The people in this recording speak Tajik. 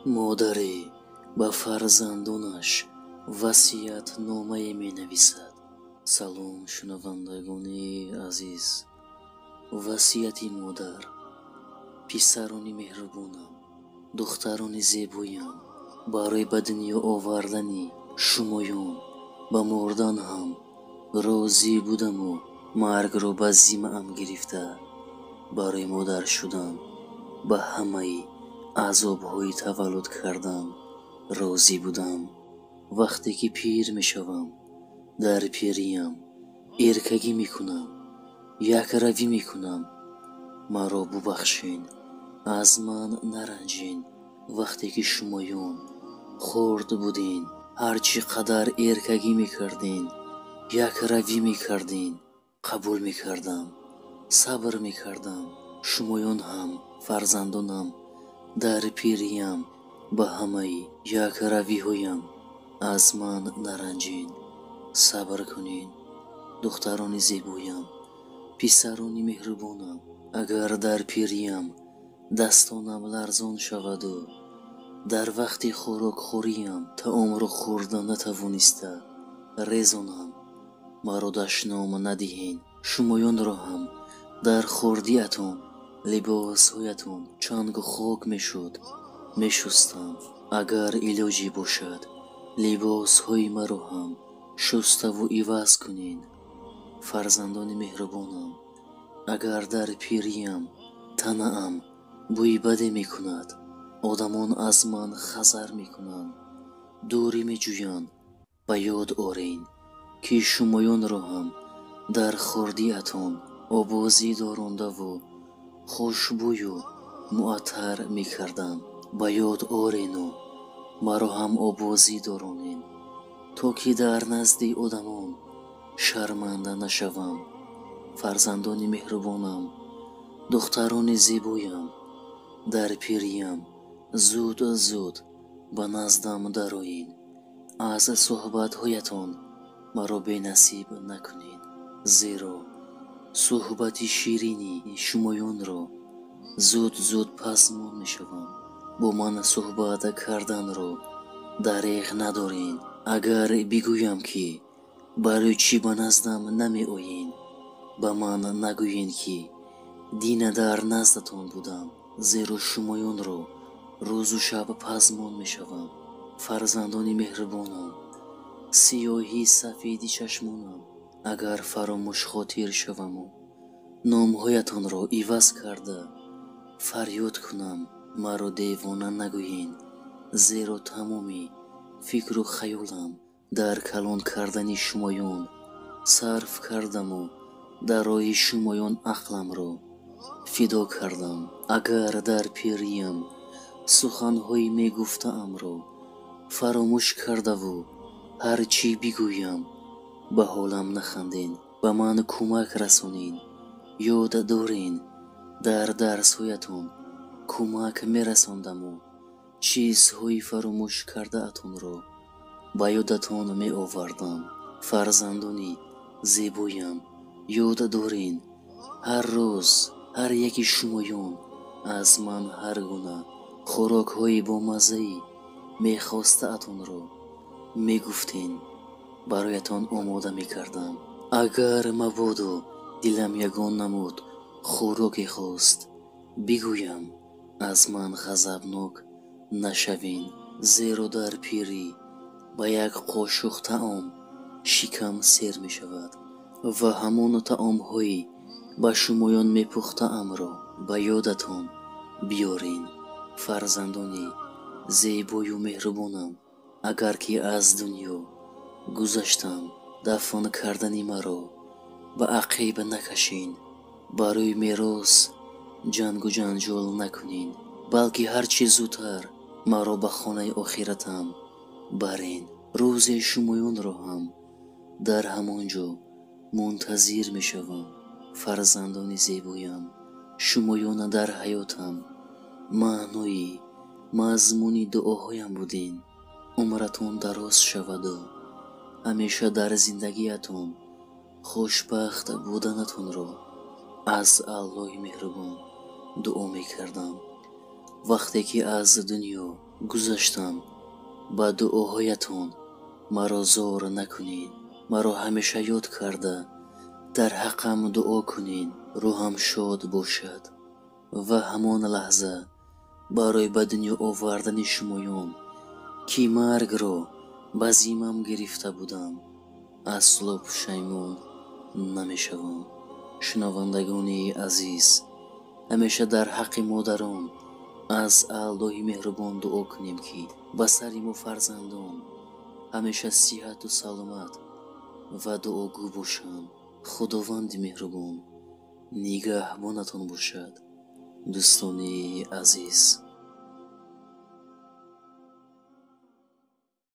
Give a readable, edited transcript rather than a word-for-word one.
Модаре ба фарзандонаш васиятномае менависад. Салом, шунавандагони азиз. Васияти модар. Писарони меҳрубонам, духтарони зебоям, барои ба дунё овардани шумоён ба мурдан ҳам розӣ будаму маргро ба зиммаам гирифта, барои модар шудан ба ҳамаи азобҳои таваллуд кардан розӣ будам. Вақте ки пир мешавам, дар пириям эркагӣ мекунам, якравӣ мекунам. Маро бубахшен, аз ман наранҷен. Вақте ки шумоён хурд буден, ҳар чӣ қадар эркагӣ мекарден, якравӣ мекарден, қабул мекардам, сабр мекардам. Шумоён ҳам, фарзандонам, дар пириям ба ҳамаи якравиҳоям аз ман наранҷен, сабр кунед. Духтарони зебоям, писарони меҳрубонам, агар дар пириям дастонам ларзон шаваду дар вақти хӯрокхӯриям таомро хӯрда натавониста резонам, маро дашном надиҳен. Шумоёнро ҳам дар хурдиатон либосҳоятон чангу хок мешуд, мешустам. Агар илоҷе бошад, либосҳои маро ҳам шуставу иваз кунед. Фарзандони меҳрубонам, агар дар пириям танаам бӯи баде мекунад, одамон аз ман хазар мекунанд, дурӣ меҷӯянд, ба ёд орен, ки шумоёнро ҳам дар хурдиатон обозӣ дорондаву хушбӯю муаттар мекардам. Ба ёд орену маро ҳам обозӣ доронен, то ки дар назди одамон шарманда нашавам. Фарзандони меҳрубонам, духтарони зебоям, дар пириям зуд-зуд ба наздам дароед. Аз суҳбатҳоятон маро бенасиб накунед, зеро суҳбати ширини шумоёнро зуд-зуд пазмон мешавам. Бо ман суҳбат карданро дареғ надоред. Агар бигӯям, ки барои чӣ ба наздам намеоед, ба ман нагӯед, ки дина дар наздатон будам, зеро шумоёнро рӯзу шаб пазмон мешавам. Фарзандони меҳрубонам, сиёҳи сафеди чашмонам, агар фаромӯшхотир шаваму номҳоятонро иваз карда фарёд кунам, маро девона нагӯед, зеро тамоми фикру хаёлам дар калон кардани шумоён сарф кардаму дар роҳи шумоён ақламро фидо кардам. Агар дар пириям суханҳои мегуфтаамро фаромӯш кардаву ҳар чӣ бигӯям, ба ҳолам наханден, ба ман кӯмак расонед. Ёд дорен, дар дарсҳоятон кӯмак мерасондаму чизҳои фаромӯш кардаатонро ба ёдатон меовардам. Фарзандони зебоям, ёд дорен, ҳар рӯз ҳар яки шумоён аз ман ҳар гуна хӯрокҳои бомаззаи мехостаатонро мегуфтен, бароятон омода мекардам. Агар мабодо дилам ягон намуд хӯроке хост, бигӯям, аз ман ғазабнок нашавен, зеро дар пирӣ ба як қошуқ таом шикам сер мешавад ва ҳамон таомҳои ба шумоён мепухтаамро ба ёдатон биёрен. Фарзандони зебою меҳрубонам, агар ки аз дунё гузаштам, дафн кардани маро ба ақиб накашен, барои мерос ҷангу ҷанҷол накунен, балки ҳар чӣ зудтар маро ба хонаи охиратам барен. Рӯзе шумоёнро ҳам дар ҳамон ҷо мунтазир мешавам. Фарзандони зебоям, шумоёна дар ҳаётам маънои мазмуни дуоҳоям буден. Умратон дароз шаваду ҳамеша дар зиндагиятон хушбахт буданатонро аз Аллоҳи меҳрубон дуо мекардам. Вақте ки аз дунё Гузаштам, ба дуоҳоятон маро зор накунед, маро ҳамеша ёд карда дар ҳаққам дуо кунед, рӯҳам шод бошад. Ва ҳамон лаҳза барои ба дунё овардани шумоён, ки маргро ба зиммам гирифта будам, асло пушаймон намешавам. Шунавандагони азиз, ҳамеша дар ҳаққи модарон аз Аллоҳи меҳрубон дуо кунем, ки ба сари мо фарзандон ҳамеша сиҳату саломат ва дуогӯ бошанд. Худованди меҳрубон нигаҳбонатон бошад, дӯстони азиз.